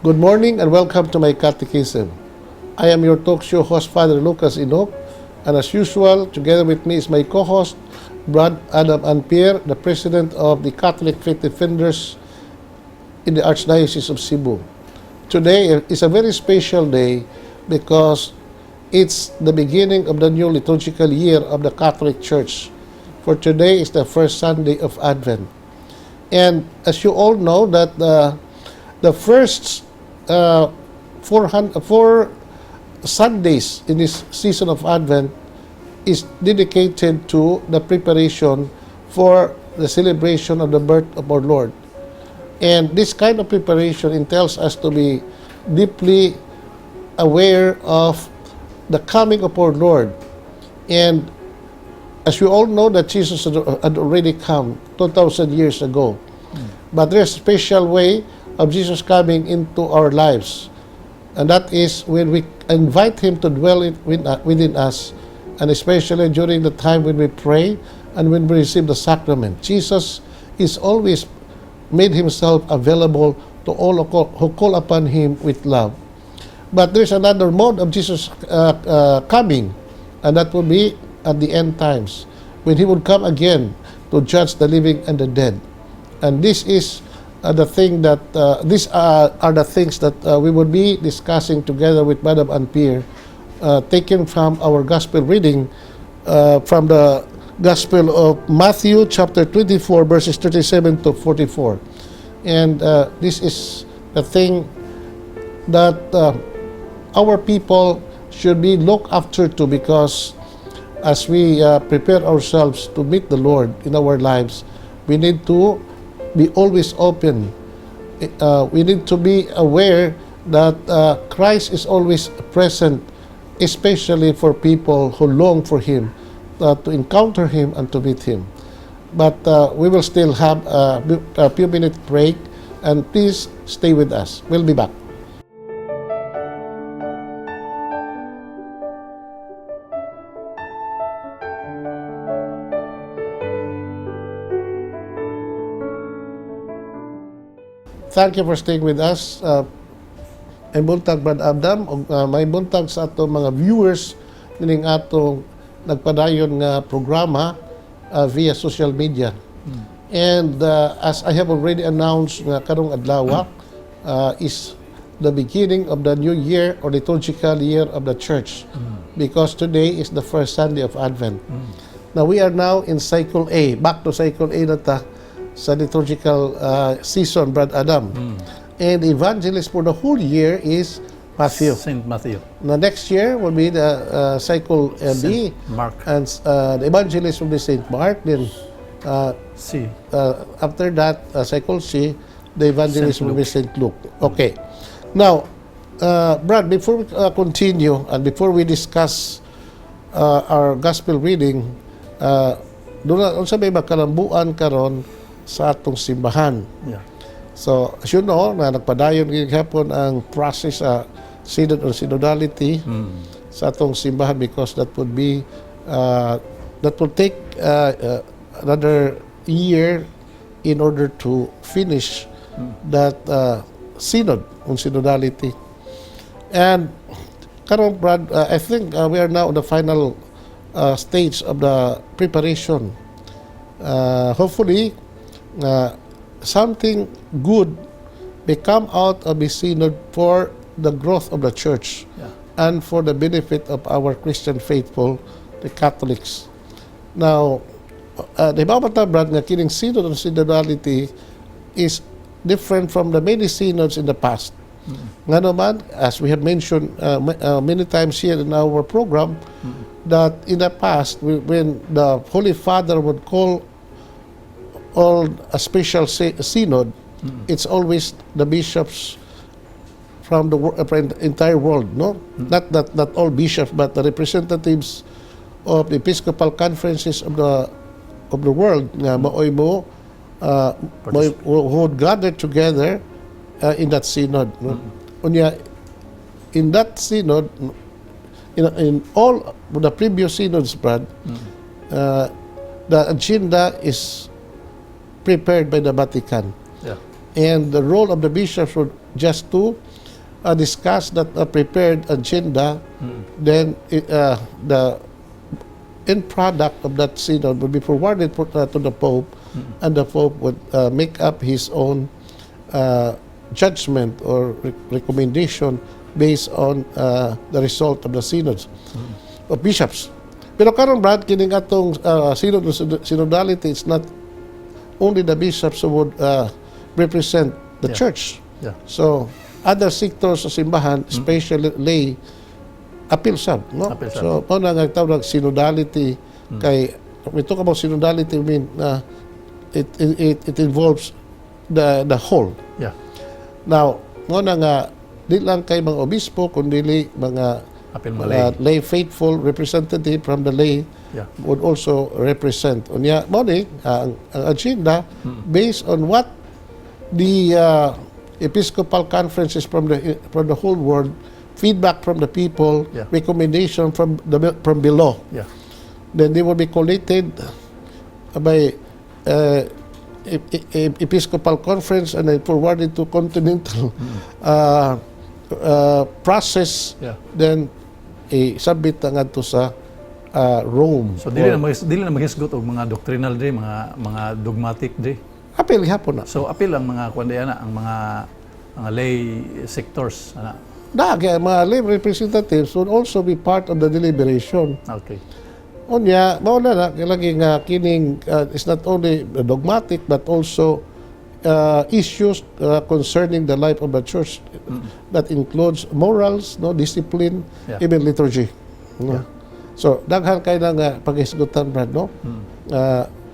Good morning and welcome to my catechism. I am your talk show host, Father Lucas Inoc, and as usual, together with me is my co-host, Brad Adam Anpier, the president of the Catholic Faith Defenders in the Archdiocese of Cebu. Today is a very special day because it's the beginning of the new liturgical year of the Catholic Church. For today is the first Sunday of Advent. And as you all know that the first 4 Sundays in this season of Advent is dedicated to the preparation for the celebration of the birth of our Lord. And this kind of preparation entails us to be deeply aware of the coming of our Lord. And as we all know that Jesus had already come 2,000 years ago. But there's a special way of Jesus coming into our lives. And that is when we invite Him to dwell within us, and especially during the time when we pray and when we receive the sacrament. Jesus is always made Himself available to all who call upon Him with love. But there's another mode of Jesus coming, and that will be at the end times, when He would come again to judge the living and the dead. And this is the thing that, these are the things that we would be discussing together with Madam Anpier, taken from our gospel reading from the Gospel of Matthew, chapter 24, verses 37 to 44. And this is the thing that our people should be looked after to, because as we prepare ourselves to meet the Lord in our lives, we need to be always open. We need to be aware that Christ is always present, especially for people who long for Him, to encounter Him and to meet Him. But we will still have a few minute break, and please stay with us. We'll be back. Thank you for staying with us. May buntag, Brad Abdam, ug may buntag sa ato mga viewers nining atong nagpadayon nga programa via social media. And as I have already announced nga karong adlaw is the beginning of the new year or liturgical year of the church because today is the first Sunday of Advent. Now we are now in cycle A, back to cycle A na ta sa liturgical season, Brad Adam. And the evangelist for the whole year is Matthew. Saint Matthew. Now next year will be the cycle B, Saint Mark. And the evangelist will be Saint Mark. Then C. after that, cycle C, the evangelist Saint will be Saint Luke. Okay. Now, Brad, before we continue and before we discuss our gospel reading, duna unsa may makalambuan karon sa atong simbahan? Yeah. So, as you know, na nagpadayon gihapon ang process sa synod or synodality sa atong simbahan because that will take another year in order to finish that synod on synodality. And karon, Brad, I think we are now on the final stage of the preparation. Hopefully, something good may come out of the synod for the growth of the church and for the benefit of our Christian faithful, the Catholics. Now, di ba ba, Brad, nga kining synod on synodality is different from the many synods in the past. Nga naman, as we have mentioned many times here in our program, that in the past, when the Holy Father would call all a special synod, it's always the bishops from the entire world, no? Not that not all bishops, but the representatives of the episcopal conferences of the world nga maoy mo maoy, who would gather together in that synod, no? Unya in that synod, in all the previous synods, Brad, the agenda is prepared by the Vatican. And the role of the bishops would just to discuss that prepared agenda. Then the end product of that synod would be forwarded to the Pope, and the Pope would make up his own judgment or recommendation based on the result of the synods of bishops. Pero karon, Brad, kining atong synod synodality, it's not only the bishops who would represent the church. So, other sectors sa simbahan, especially lay, apil sab, no? Apil sab. So, mao na nga tawag synodality kay we talk about synodality, we mean it involves the whole. Now, mao na nga di lang kay mga obispo kundi mga Apil mga mga lay. Lay faithful representative from the lay would also represent. Unya, mao ni ang agenda based on what the episcopal conferences from the whole world, feedback from the people, recommendation from below. Then they will be collated by episcopal conference and then forwarded to continental process. Then i-submit na ngadto sa Rome. So dili na maghisgot og mga doctrinal diri, mga dogmatic diri. Apil gihapon na. So apil ang mga kuan ana, ang mga lay sectors ana. Na, kaya mga lay representatives would also be part of the deliberation. Unya, mao na na, lagi nga kining is not only dogmatic but also issues concerning the life of the church that includes morals, no, discipline, even liturgy. No? So, daghan kay na nga paghisgutan, Brad, no?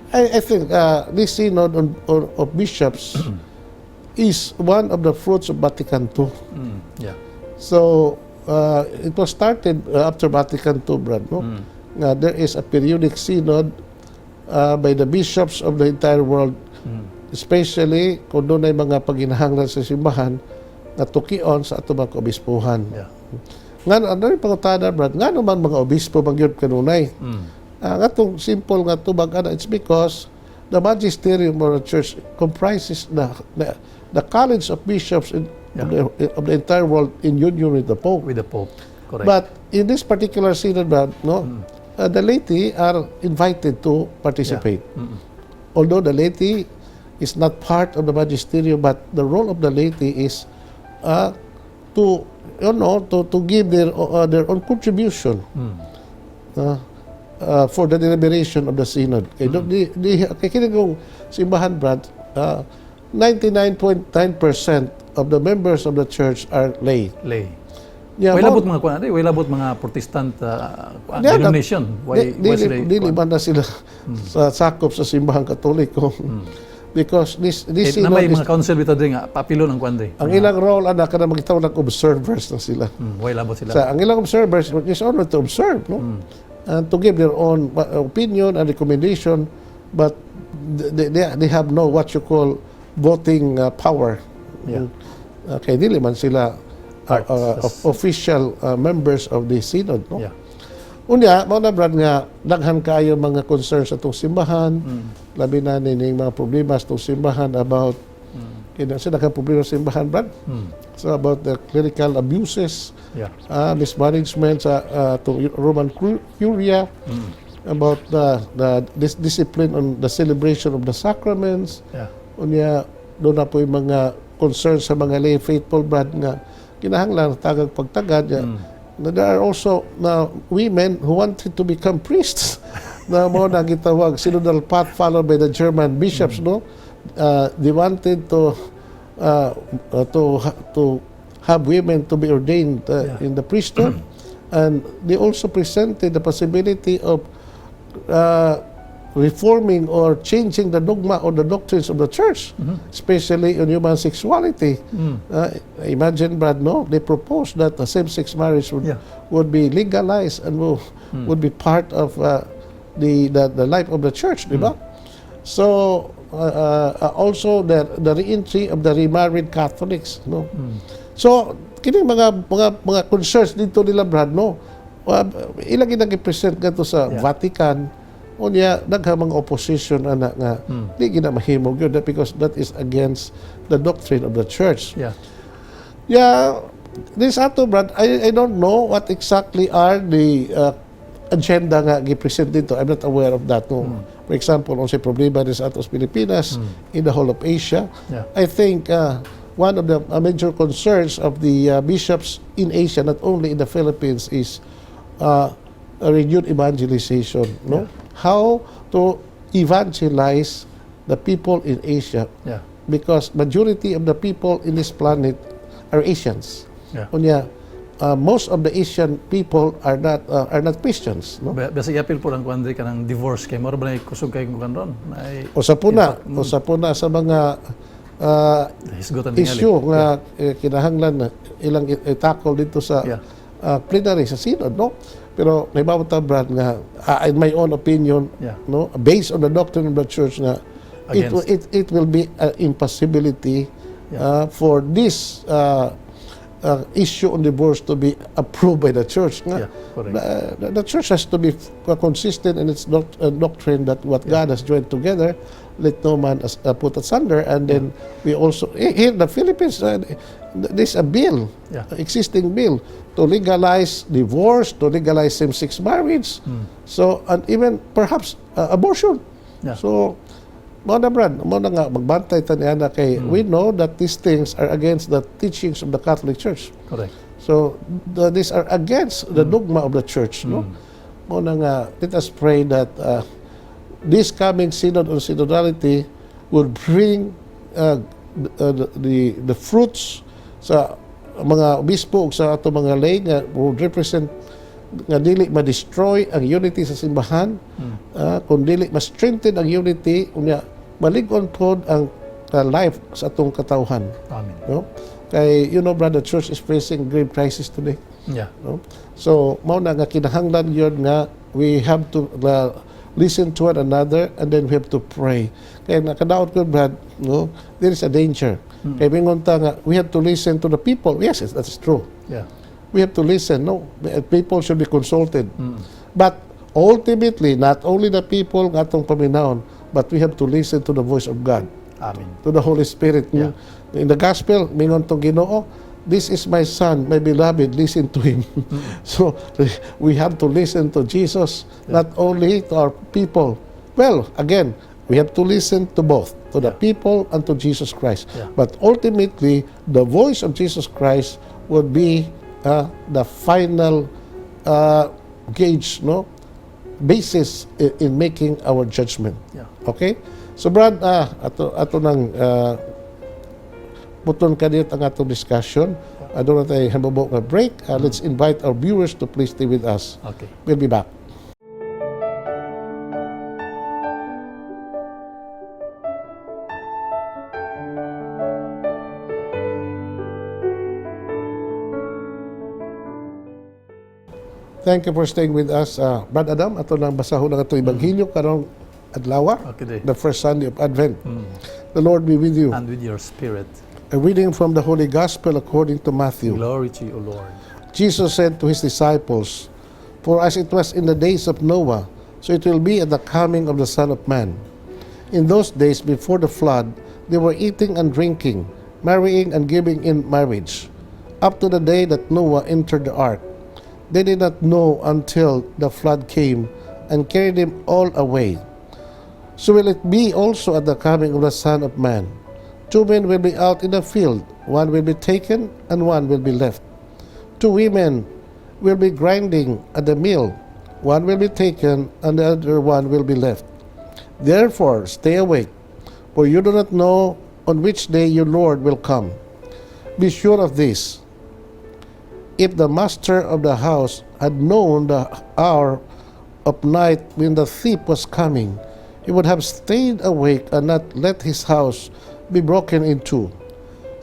I think this synod of bishops is one of the fruits of Vatican II. So, it was started after Vatican II, Brad, no? Nga there is a periodic synod by the bishops of the entire world, especially kung dunay mga paginahanglan sa simbahan nga tukion sa ato mga kaobispuhan. Nga ano rin pangutana, Brad, nga naman mga obispo man gyud kanunay? Nga tong simple nga tubag ana, it's because the magisterium of the church comprises the college of bishops of the entire world in union with the Pope. With the Pope. Correct. But in this particular synod, Brad, no, the laity are invited to participate. Although the laity is not part of the magisterium, but the role of the laity is to you know to give their own contribution for the deliberation of the synod. Kay di kay kini kong simbahan, Brad, 99.9% of the members of the church are lay. Lay. Yeah, Way labot mga kuan ani, way labot mga Protestant denomination. Why Di, why dili, sila dili kuan? Man na sila sa sakop sa simbahang Katoliko. Because this Eh, na may synod is, mga council bitaw diri nga papilon ang kuan diri. Ang ilang role ana kana magitawag ng observers na sila. Way labot sila. Sa ang ilang observers is only to observe, no? And to give their own opinion and recommendation, but they have no what you call voting power. Okay, dili man sila Part official members of the synod, no? Yeah. Unya, mao na, Brad, nga daghan kaayo mga concerns sa atong simbahan, labi na nining mga problema sa atong simbahan about kina sa daghang problema sa simbahan, Brad. So about the clerical abuses, mismanagement sa atong Roman Curia, about the discipline on the celebration of the sacraments. Unya, duna poy mga concerns sa mga lay faithful, Brad, nga kinahanglan tagag pagtagad. Ya. Na there are also na women who wanted to become priests na mao na gitawag synodal path followed by the German bishops, no? They wanted to have women to be ordained in the priesthood, and they also presented the possibility of reforming or changing the dogma or the doctrines of the church, especially on human sexuality. Imagine, Brad, no? They proposed that the same-sex marriage would be legalized and would be part of the life of the church, di ba? So, also the re-entry of the remarried Catholics, no? So, kini mga concerns dito nila, Brad, no? Ilang ginang present kadto sa Vatican. Unya daghang mga opposition ana nga di gina mahimo gyud because that is against the doctrine of the church. Yeah, this ato, Brad, I don't know what exactly are the agenda nga gi-present dito. I'm not aware of that. No? For example, unsay problema this ato sa Pilipinas, in the whole of Asia. I think one of the major concerns of the bishops in Asia, not only in the Philippines, is a renewed evangelization. No? How to evangelize the people in Asia because majority of the people in this planet are Asians. Unya, most of the Asian people are not Christians, no? Basta iapil po lang ko, Andre, kanang divorce kay mura ba na kusog kay kung ron. Ay Usa po na, usa po na sa mga hisgotan tingali. Issue nga kinahanglan na ilang i-tackle dito sa plenary sa synod, no? Pero nahibaw ta, Brad, nga in my own opinion, no, based on the doctrine of the church nga Against. it will be an impossibility for this issue on divorce to be approved by the church. Nga, Yeah, correct. the church has to be consistent in its doctrine that what God has joined together, let no man put asunder. And then we also, here in the Philippines, there's a bill, existing bill, to legalize divorce, to legalize same-sex marriage, so, and even perhaps abortion. So, mao na, Brad, mao na nga magbantay ta niana kay we know that these things are against the teachings of the Catholic Church. Correct. So, these are against the dogma of the church, no? Mao na nga, let us pray that this coming Synod on Synodality will bring the fruits sa mga obispo ug sa ato mga lay nga would represent nga dili ma-destroy ang unity sa simbahan, kun dili ma-strengthen ang unity, unya malig-on pod ang life sa atong katawhan, Amen. No? Kay brother, the church is facing grave crisis today, no? So mao na nga kinahanglan yun nga we have to listen to one another and then we have to pray. Kaya nakadaot ko, Brad, no, there is a danger. Kay mingon ta nga we have to listen to the people. Yes, that's true. We have to listen, no? People should be consulted. But ultimately, not only the people nga atong paminawon, but we have to listen to the voice of God, Amen. To the Holy Spirit. In the gospel, mingon tong Ginoo, "This is my son, my beloved, listen to him." So we have to listen to Jesus, not only to our people. Well, again, we have to listen to both, to the people and to Jesus Christ. But ultimately, the voice of Jesus Christ would be the final gauge, no, basis in making our judgment. Okay? So Brad, ato nang putlon kadiyot ang atong discussion. Aduna tay hambabo nga break. Let's invite our viewers to please stay with us. Okay. We'll be back. Thank you for staying with us. Brad Adam, ato nang basahon ang atong Ebanghelyo karong adlaw, Okay, day. The first Sunday of Advent. The Lord be with you. And with your spirit. A reading from the Holy Gospel according to Matthew. Glory to you, O Lord. Jesus said to his disciples, "For as it was in the days of Noah, so it will be at the coming of the Son of Man. In those days before the flood, they were eating and drinking, marrying and giving in marriage, up to the day that Noah entered the ark. They did not know until the flood came and carried them all away. So will it be also at the coming of the Son of Man. Two men will be out in the field, one will be taken and one will be left. Two women will be grinding at the mill, one will be taken and the other one will be left. Therefore, stay awake, for you do not know on which day your Lord will come. Be sure of this: if the master of the house had known the hour of night when the thief was coming, he would have stayed awake and not let his house be broken into.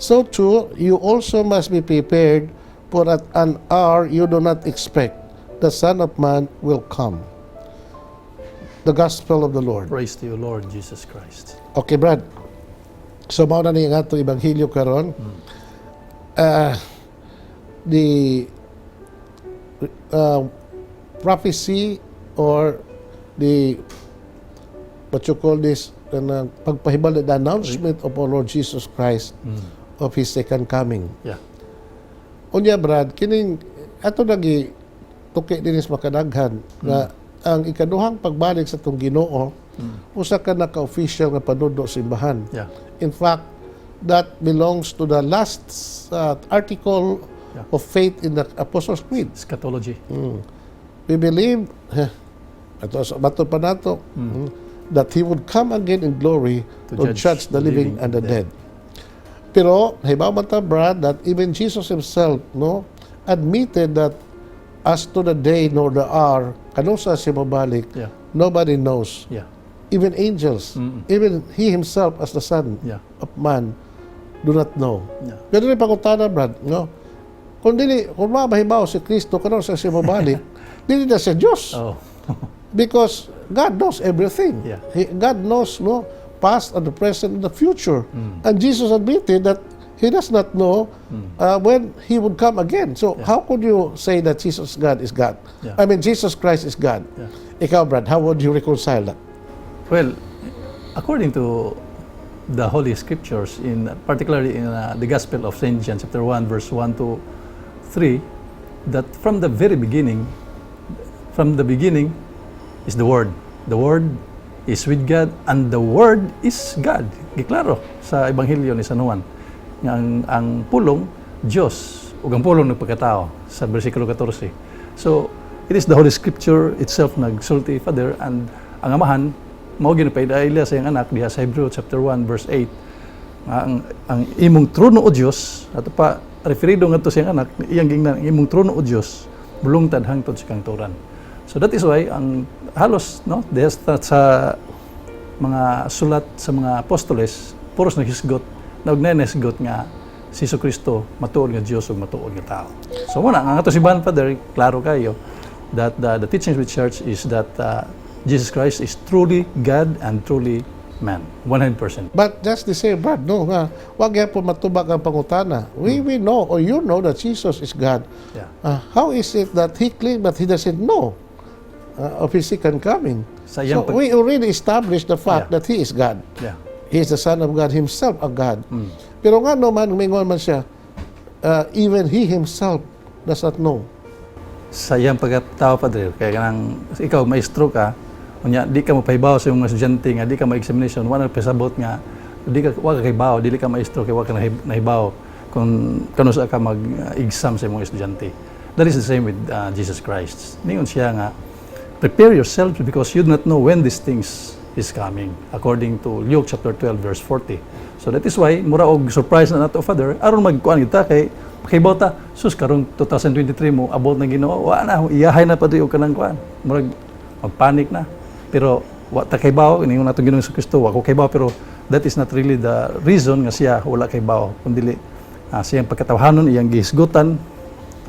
So too, you also must be prepared, for at an hour you do not expect, the Son of Man will come." The Gospel of the Lord. Praise to you, Lord Jesus Christ. Okay, Brad. So, mao na ni ang atong Ebanghelyo karon. The prophecy or the what you call this, kanang pagpahibalo, the announcement of our Lord Jesus Christ of His second coming. Unya, Brad, kining ato nagi tuki dinis makadaghan nga ang ikaduhang pagbalik sa atong Ginoo usa ka naka-official nga panudlo sa simbahan. In fact, that belongs to the last article of faith in the Apostles' Creed. Eschatology. We believe, ato sa bato pa nato, that He would come again in glory to judge the living and the dead. Pero, hibaw man ta, Brad, that even Jesus himself, no, admitted that as to the day nor the hour, kanusa siya mabalik, nobody knows. Even angels, even He himself as the Son of Man, do not know. Pero rin pangutana, Brad, no? Kung dili, kung mabahibaw si Kristo, kanusa siya mabalik, dili na siya Diyos. Because God knows everything. God knows, no, past and the present and the future. And Jesus admitted that He does not know when He would come again. So how could you say that Jesus God is God? Yeah. I mean, Jesus Christ is God. Ikaw, Brad, how would you reconcile that? Well, according to the Holy Scriptures, in particularly in the Gospel of Saint John, chapter 1, verse 1 to 3, that from the very beginning, from the beginning is the Word. The Word is with God, and the Word is God. Giklaro sa Ebanghelyo ni San Juan nga ang pulong Diyos ug ang pulong nagpakatao sa bersikulo 14. So, it is the Holy Scripture itself nagsulti, Father, and ang Amahan mao ginapaila sa iyang anak diha sa Hebrew chapter 1 verse 8 nga ang imong trono, o Dios, ato pa referido ngadto sa iyang anak, iyang gingnan, "Ang imong trono, o Dios, bulungtad hangtod sa kangturan." So that is why ang halos, no, diha sa mga sulat sa mga apostoles, puros naghisgot na og nahisgot nga si Kristo matuod nga Dios ug matuod nga tao. So muna ang ato si Ban, Father, klaro kayo that the teachings of the church is that Jesus Christ is truly God and truly man, 100%. But just the same, Brad, no, nga, wag gyapon matubag ang pangutana. We know, or you know that Jesus is God. How is it that He claimed that He doesn't know of His second coming? Sa iyang So we already established the fact that He is God. He is the Son of God Himself, a God. Pero nga no man, mingon man siya, even He Himself does not know. Sa iyang pagkatao, Padre, kaya kanang ikaw maestro ka, unya di ka mapahibaw sa imong mga estudyante nga di ka ma-examination, wala pasabot nga di ka, wa ka kahibaw, dili ka maestro kay wa ka nahibaw kung kanusa ka mag-exam sa imong estudyante. That is the same with Jesus Christ. Ningon siya nga, "Prepare yourself because you do not know when these things is coming," according to Luke chapter 12 verse 40. So that is why mura og surprise na nato, Father, aron magkuan kita kay pakibaw ta, sus, karong 2023 mo abot ng Ginoo, wa na iyahay na padre og kanang kuan. Murag magpanic na. Pero wa ta kaybaw, ingon natong Ginoong Kristo, wa ko kaybaw, pero that is not really the reason nga siya wala kaybaw, kundi siyang pagkatawhanon iyang gihisgutan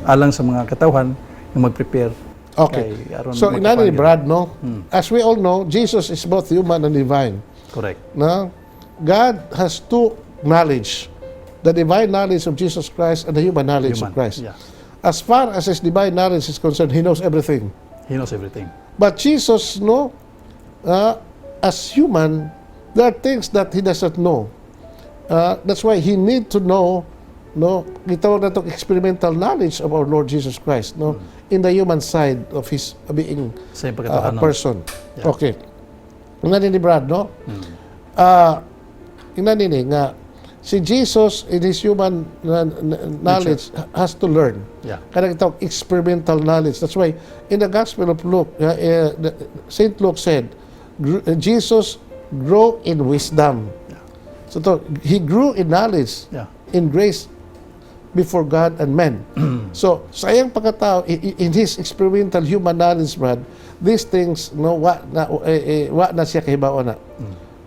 alang sa mga katawhan nga mag-prepare. Kay aron So, inani ni magkakuan. Brad, no? As we all know, Jesus is both human and divine. Correct. No? God has two knowledge. The divine knowledge of Jesus Christ and the human knowledge Human. of Christ. As far as His divine knowledge is concerned, He knows everything. He knows everything. But Jesus, no, as human, there are things that He doesn't know. That's why He need to know, no, gitawag na experimental knowledge of our Lord Jesus Christ, no, in the human side of His being Sa iyang a pagkatawhanon. Person. Okay. Ingani ni Brad, no? Ingani ni nga si Jesus in his human knowledge has to learn. Kanang itawag experimental knowledge. That's why in the Gospel of Luke, Saint Luke said, "Jesus grow in wisdom." So to, He grew in knowledge, in grace before God and men. So, sa iyang pagkatao, in his experimental human knowledge, Brad, these things, no, wa na siya kahibaw na.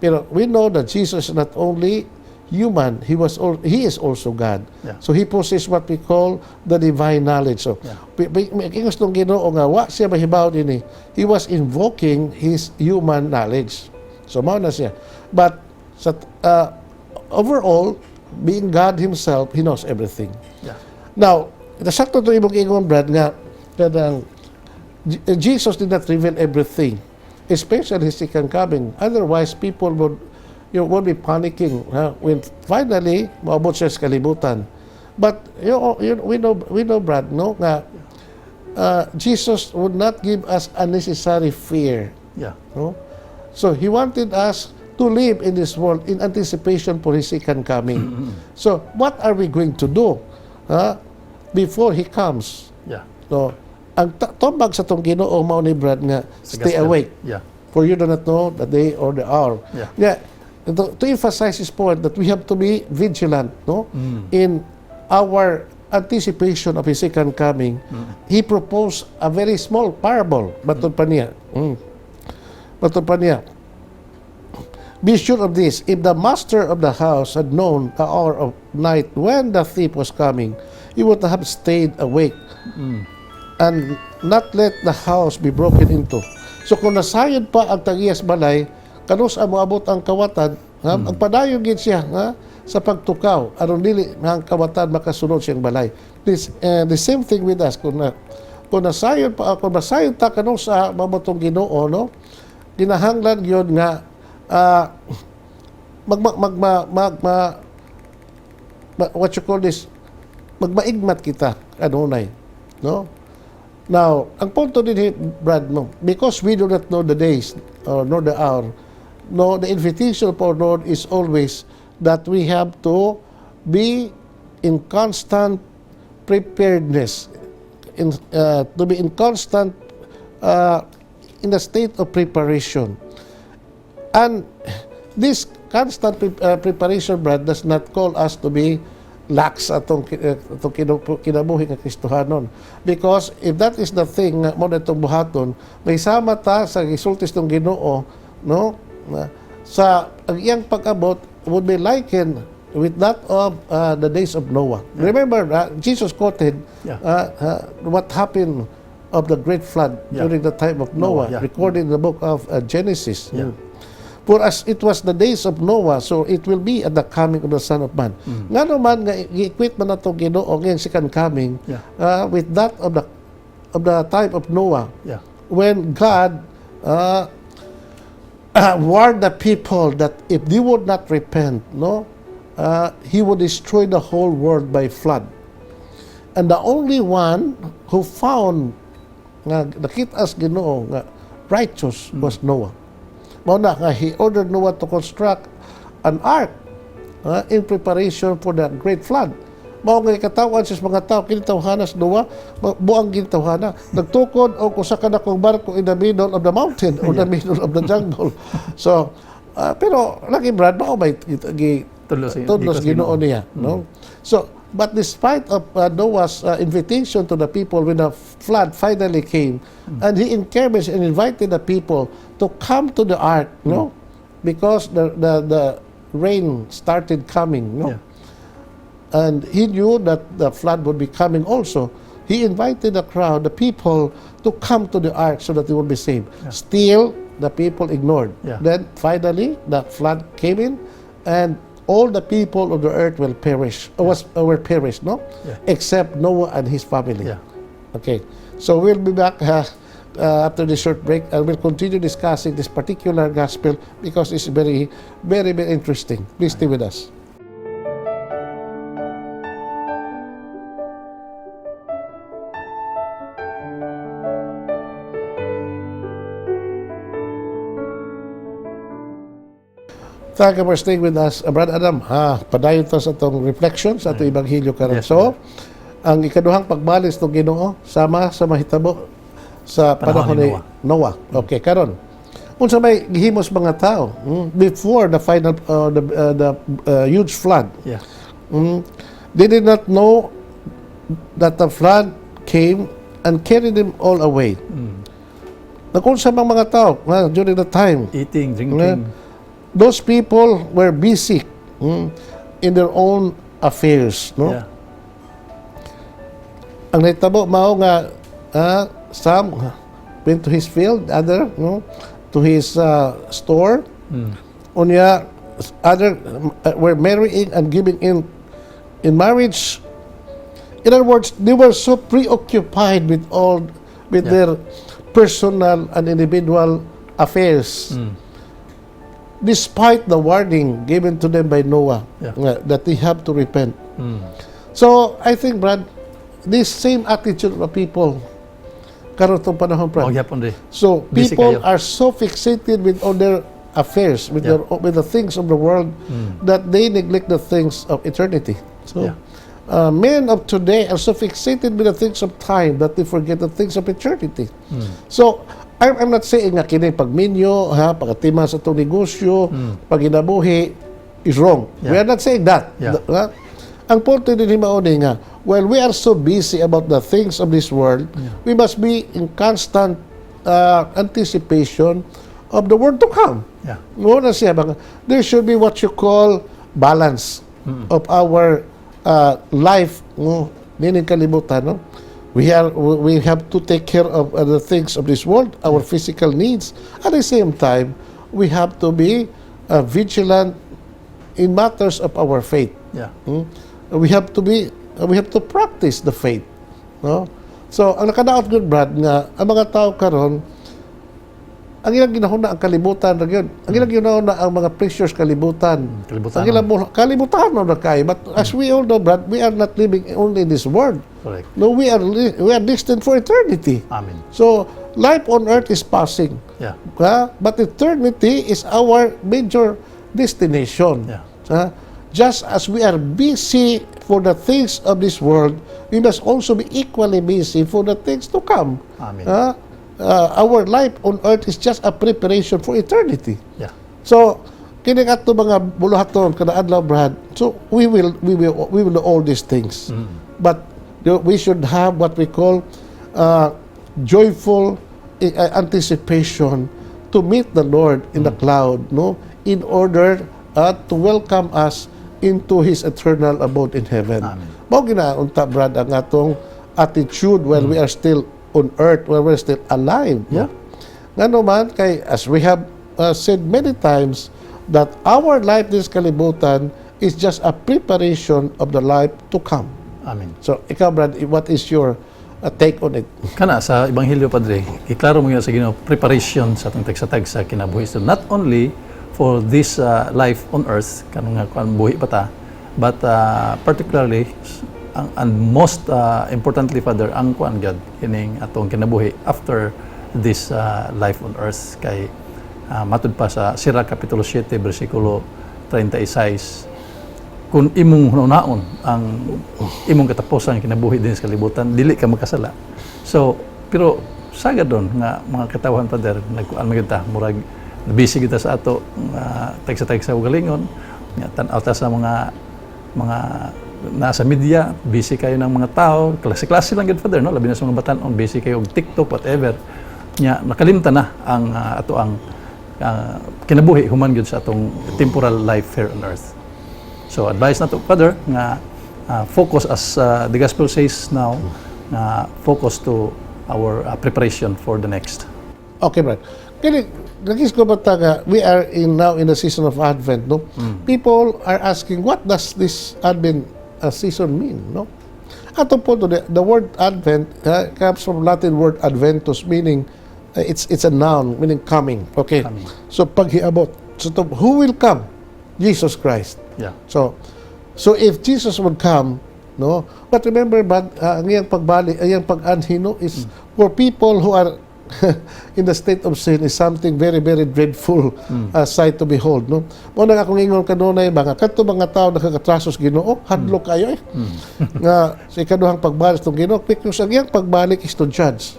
Pero we know that Jesus is not only human, he is also God. So he possesses what we call the divine knowledge. So, ingos nung Ginoo nga wa siya mahibaw dinhi, he was invoking his human knowledge. So mao na siya. But sa overall, being God himself, He knows everything. Now, nasakto to imong ingon, Brad, nga kanang Jesus did not reveal everything Especially His second coming. Otherwise, people would be panicking, ha, when finally maabot siya sa kalibutan. But we know, Brad, no, nga Jesus would not give us unnecessary fear. No? So He wanted us to live in this world in anticipation for His second coming. So what are we going to do, ha, before He comes? No, ang tubag sa atong Ginoo mao ni, Brad, nga Sa stay gospel. Awake for you do not know the day or the hour. Yeah. To emphasize his point that we have to be vigilant, no, in our anticipation of His second coming, He proposed a very small parable. Matod pa niya. Matod pa niya. "Be sure of this, if the master of the house had known the hour of night when the thief was coming, he would have stayed awake and not let the house be broken into." So kung nasayod pa ang tag-iya sa balay, kanus-a moabot ang kawatan, ha, ang padayon gid siya, ha, sa pagtukaw aron dili nga ang kawatan makasulod siyang balay. The same thing with us, kung nasayod pa, kung nasayod ta kanus-a moabot ang Ginoo, no, kinahanglan gyud nga mag mag mag, mag, mag, what you call this, magmaigmat kita kanunay, no? Now, ang punto din, Brad, no, because we do not know the days or nor the hour, no, the invitation of our Lord is always that we have to be in constant preparedness, in to be in constant in a state of preparation. And this constant preparation, Brad, does not call us to be lax atong kinabuhi nga Kristohanon. Because if that is the thing nga mao na itong buhaton, may sama ta sa gisulti ng Ginoo, no? Na, sa ang iyang pag-abot would be likened with that of the days of Noah. Remember, Jesus quoted what happened of the great flood during the time of Noah, Noah, yeah. recorded in the book of Genesis. "For as it was the days of Noah, so it will be at the coming of the Son of Man." Ngano man nga gi-equate man nato Ginoo ang second coming with that of the time of Noah, when God warned the people that if they would not repent, no, He would destroy the whole world by flood. And the only one who found nga nakita as Ginoo nga righteous was Noah. Mao na nga He ordered Noah to construct an ark in preparation for the great flood. Mao nga katawhan sa mga tao, kini tawhana si Noah, buang gini tawhana. Nagtukod og usa ka dakong barko in the middle of the mountain or the middle of the jungle. So, pero lagi, Brad, mao may gi Tudlo sa tudlo sa gikas Ginoo niya, no? So, but despite of Noah's invitation to the people when the flood finally came, and he encouraged and invited the people to come to the ark, no? Because the rain started coming, no? And he knew that the flood would be coming also. He invited the crowd, the people, to come to the ark so that they would be saved. Still, the people ignored. Then finally, the flood came in, and all the people of the earth will perish, were perished, no? Yeah. Except Noah and his family. Okay, so we'll be back after this short break, and we'll continue discussing this particular gospel because it's very, very, very interesting. Please stay with us. Thank you for staying with us. Brad Adam, ha, padayon to sa atong reflection sa atong ebanghelyo karon. Yes. So, ang ikaduhang pagbalik sa Ginoo sama sa mahitabo sa panahon panahon ni ni Noah. Okay, karon. Unsa may gihimo sa mga tao before the final the huge flood? They did not know that the flood came and carried them all away. Nagunsa mang mga tao nga during the time? Eating, drinking. Those people were busy in their own affairs, no? Ang nahitabo mao nga some went to his field, other, no, to his store. Unya other were marrying and giving in marriage. In other words, they were so preoccupied with all with their personal and individual affairs, despite the warning given to them by Noah nga, that they have to repent. So, I think, Brad, this same attitude of the people karon tong panahon, Brad. Mao gyapon rin. So, Busy people kayo. Are so fixated with all their affairs, with with the things of the world, that they neglect the things of eternity. So, men of today are so fixated with the things of time that they forget the things of eternity. So, I'm not saying nga kini pagminyo, ha, pagatiman sa atong negosyo, paginabuhi is wrong. We are not saying that. Ha? Ang punto din mao ni nga, while we are so busy about the things of this world, we must be in constant anticipation of the world to come. Mao na siya, baka, there should be what you call balance of our life, no, nining kalibutan, no? We have to take care of the things of this world, our physical needs. At the same time, we have to be vigilant in matters of our faith. We have to practice the faith, no? So, ang nakadaot gud, Brad, nga ang mga tao karon, ang ilang ginahuna ang kalibutan ra gyud. Ang ilang ginahuna ang mga pleasures kalibutan. Kalibutan. Ang ilang kalibutan na kay. But as we all know, Brad, we are not living only in this world. Correct. No, we are destined for eternity. Amen. So, life on earth is passing. Ha? But eternity is our major destination. Ha? Just as we are busy for the things of this world, we must also be equally busy for the things to come. Amen. Ha? Our life on earth is just a preparation for eternity. So, kini ato mga buluhaton kada adlaw, Brad. So, we will do all these things. But we should have what we call joyful anticipation to meet the Lord in the cloud, no? In order to welcome us into His eternal abode in heaven. Amen. Mao gina unta, Brad, ang atong attitude while we are still on earth, while we're still alive, no? Ngano man kay as we have said many times that our life this kalibutan is just a preparation of the life to come. Amen. So, ikaw, Brad, what is your take on it? Kana sa Ebanghelyo, Padre, iklaro mo yun sa Ginoo, preparation sa atong tagsa-tagsa kinabuhi. So not only for this life on earth, kanang nga kuan buhi pa ta, but particularly ang, and most importantly, Father, ang kuan gyud kining atong kinabuhi after this life on earth kay matud pa sa Sirach kapitulo 7 bersikulo 36, kung imong hunaon ang imong katapusan kinabuhi din sa kalibutan, dili ka makasala. So, pero sagad doon nga mga katawhan, Father, nagkuan man gyud ta, murag busy kita sa ato nga tagsa-tagsa galingon nga tan-aw ta sa mga nasa media, busy kayo ng mga tao, klase-klase lang gyud, Father, no? Labi na sa mga batan-on, busy kayo og TikTok, whatever. Nya nakalimtan na ang ato ang kinabuhi human gyud sa atong temporal life here on earth. So advice na to, Father, nga focus as the gospel says now, nga focus to our preparation for the next. Okay, Brad. Kini, nagis ko ba ta nga, we are in now in the season of Advent, no? People are asking, what does this Advent season mean, no? Ato po, the word Advent comes from Latin word adventus, meaning it's a noun, meaning coming. Okay. Coming. So paghiabot. So who will come? Jesus Christ. So if Jesus would come, no? But remember, but ang iyang pagbalik, ang iyang pag-anhi, no, is for people who are in the state of sin is something very, very dreadful sight to behold, no? Mao na nga akong ingon kanunay ba nga kadto mga tao nakakatraso sa Ginoo, hadlok kayo eh. Nga sa ikaduhang pagbalik sa Ginoo, because ang iyang pagbalik is to judge.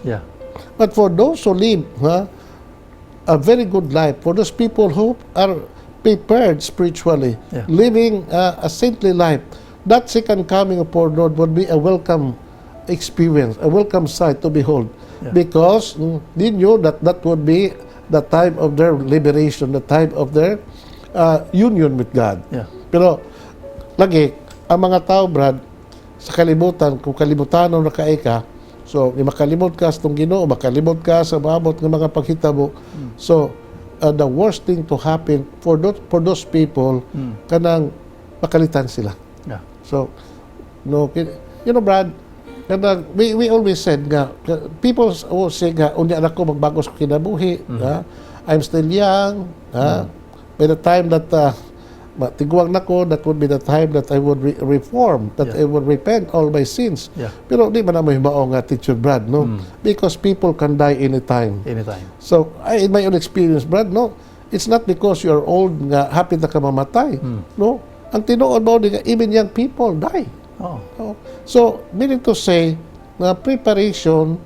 But for those who live, ha, a very good life, for those people who are prepared spiritually, living a saintly life, that second coming of our Lord would be a welcome experience, a welcome sight to behold. Because they knew that that would be the time of their liberation, the time of their union with God. Pero, lagi, ang mga tao, Brad, sa kalibutan, kung kalibutanon na kay ka, so, di makalimot ka sa itong Ginoo, makalimot ka sa maabot ng mga paghitabo. So, the worst thing to happen for those people, kanang makalitan sila. So, no, Brad, kanang, we always said nga, people always say nga, unya na ko magbagos ko kinabuhi, ha? I'm still young. Ah, by the time that tiguang na ko, that would be the time that I would reform, that I would repent all my sins. Pero di man na mahimao nga attitude, Brad, no? Because people can die anytime. Anytime. So, I, in my own experience, Brad, no, it's not because you're old nga hapit na ka mamatay. No? Ang tinuod mao di nga, even young people die. No? So, meaning to say, na preparation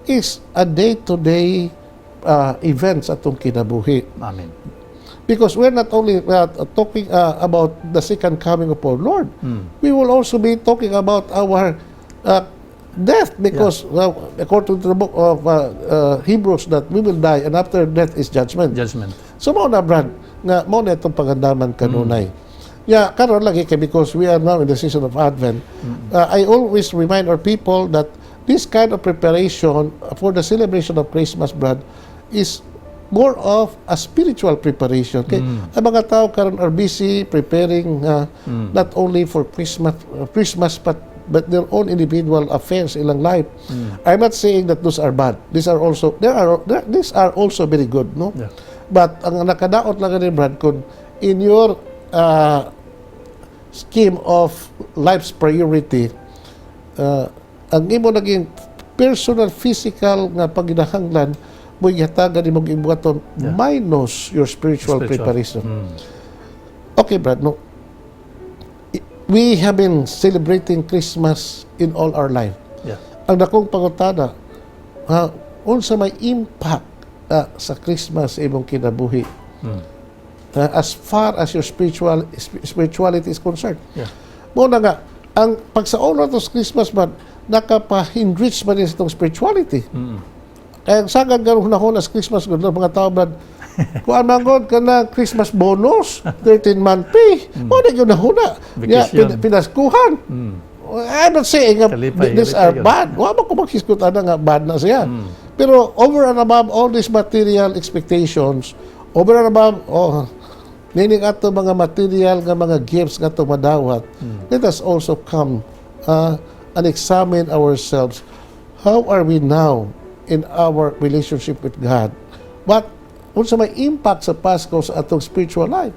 is a day-to-day event sa atong kinabuhi. Amen. Because we're not only talking about the second coming of our Lord, we will also be talking about our death because, well, according to the book of Hebrews, that we will die and after death is judgment. Judgment. So mao na, Brad, nga mao na itong pangandaman kanunay. Yeah, karon lagi kay because we are now in the season of Advent. I always remind our people that this kind of preparation for the celebration of Christmas, Brad, is more of a spiritual preparation. Kay ang mga tao karon are busy preparing not only for Christmas but their own individual affairs, ilang life. I'm not saying that those are bad. These are also there are there, these are also very good, no? Yeah. But ang nakadaot lang ni, Brad, kung in your scheme of life's priority, ang imo naging personal physical nga paginahanglan mo gihatagan nimo gibuhaton minus your spiritual, Spiritual. Preparation. Okay, Brad, no. We have been celebrating Christmas in all our life. Ang dakong pangutana, ha, unsa may impact sa Christmas sa imong kinabuhi? As far as your spirituality is concerned. Mao na nga, ang pagsaon nato sa Christmas man, nakapa-enrich man sa itong spirituality. Kaya ang sagad garon hunahuna sa Christmas gud mga tao, Brad, kuan man gud kana Christmas bonus, 13 month pay. Mao na gyud nahuna. Ya, Vacation. Pinaskuhan. I'm not saying nga Kalipay, these are kalipay yun. Bad. Wa man ko maghisgot ana nga bad na siya. Pero over and above all these material expectations, over and above, oh, meaning ato mga material nga mga gifts nga ato madawat, let us also come and examine ourselves. How are we now in our relationship with God? But unsa may impact sa Pasko sa atong spiritual life?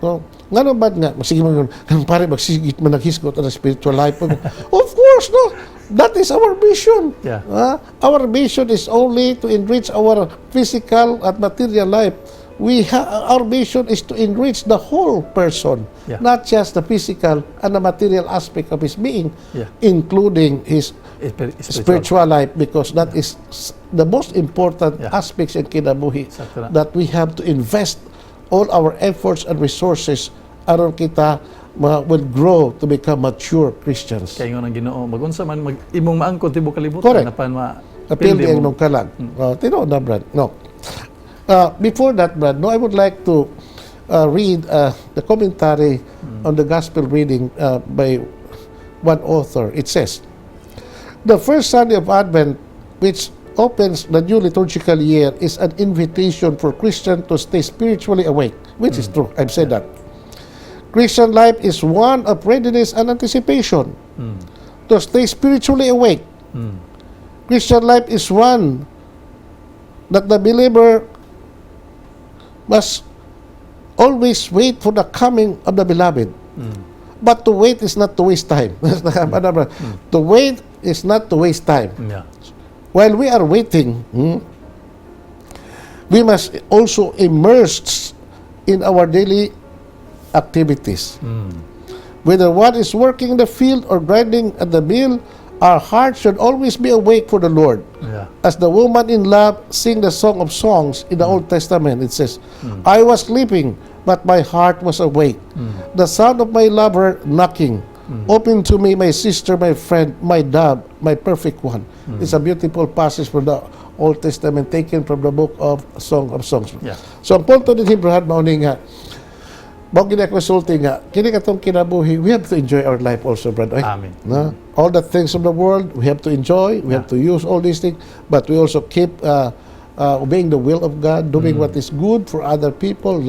No? Ngano ba nga, sige man, kanang pare, magsigit man naghisgot ang spiritual life. Of course, no? That is our mission. Ah, our mission is only to enrich our physical and material life. Our mission is to enrich the whole person, not just the physical and the material aspect of his being, including his Spiritual. Spiritual life, because that is the most important aspects in kinabuhi Sakto na. That we have to invest all our efforts and resources aron kita will grow to become mature Christians. Kay ingon ang Ginoo, magunsa man mag imong maangkon tibuok kalibutan apan ma Apil pildi di ang imong kalag. Tinuod na, Brad. No. Before that, Brad, no, I would like to read the commentary on the gospel reading by one author. It says, "The first Sunday of Advent, which opens the new liturgical year, is an invitation for Christians to stay spiritually awake," which is true. I've said that. "Christian life is one of readiness and anticipation. To stay spiritually awake. Christian life is one that the believer must always wait for the coming of the beloved. But to wait is not to waste time." To wait is not to waste time. While we are waiting, we must also immerse in our daily activities. Whether one is working in the field or grinding at the mill, our hearts should always be awake for the Lord. As the woman in love sing the Song of Songs in the Old Testament, it says, "I was sleeping, but my heart was awake. The sound of my lover knocking. Open to me, my sister, my friend, my dove, my perfect one." It's a beautiful passage from the Old Testament taken from the book of Song of Songs. So ang punto din, Brad, mao ni nga, mao gini ako sulti nga, kini katong kinabuhi, we have to enjoy our life also, Brad. Ay, Amen. No? All the things of the world, we have to enjoy, we have to use all these things, but we also keep obeying the will of God, doing what is good for other people.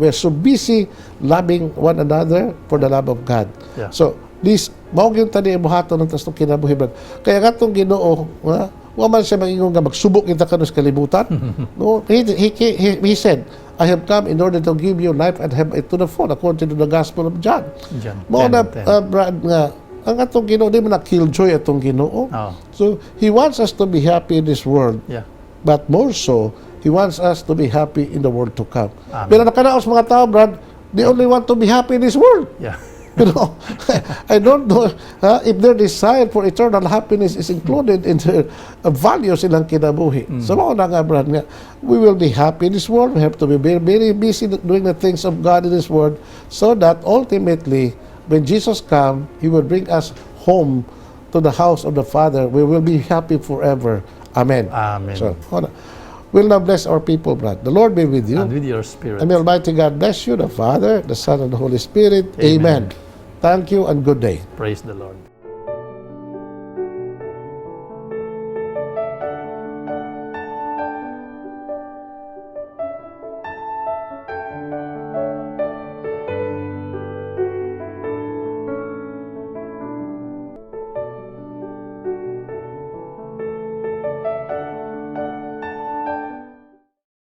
We're so busy loving one another for the love of God. So, This mao gyud tani buhaton ng atong kinabuhi, Brad. Kaya katong Ginoo, ha, wa man siya maingon nga magsubok kita karon sa kalibutan. No, he said, "I have come in order to give you life and have it to the full," according to the Gospel of John. John Mao 10, na 10. Brad, nga ang atong Ginoo di man na killjoy atong Ginoo. Oh, So he wants us to be happy in this world. But more so, he wants us to be happy in the world to come. Amen. Pero nakanaos mga tao, Brad, they only want to be happy in this world. Pero I don't know if their desire for eternal happiness is included in their values ilang kinabuhi. So mao na nga, Brad, nga, we will be happy in this world. We have to be very, very busy doing the things of God in this world so that ultimately, when Jesus comes, He will bring us home to the house of the Father. We will be happy forever. Amen. Amen. So, hold on. We'll now bless our people, Brad. The Lord be with you. And with your spirit. And may Almighty God bless you, the Father, the Son, and the Holy Spirit. Amen. Amen. Thank you and good day. Praise the Lord.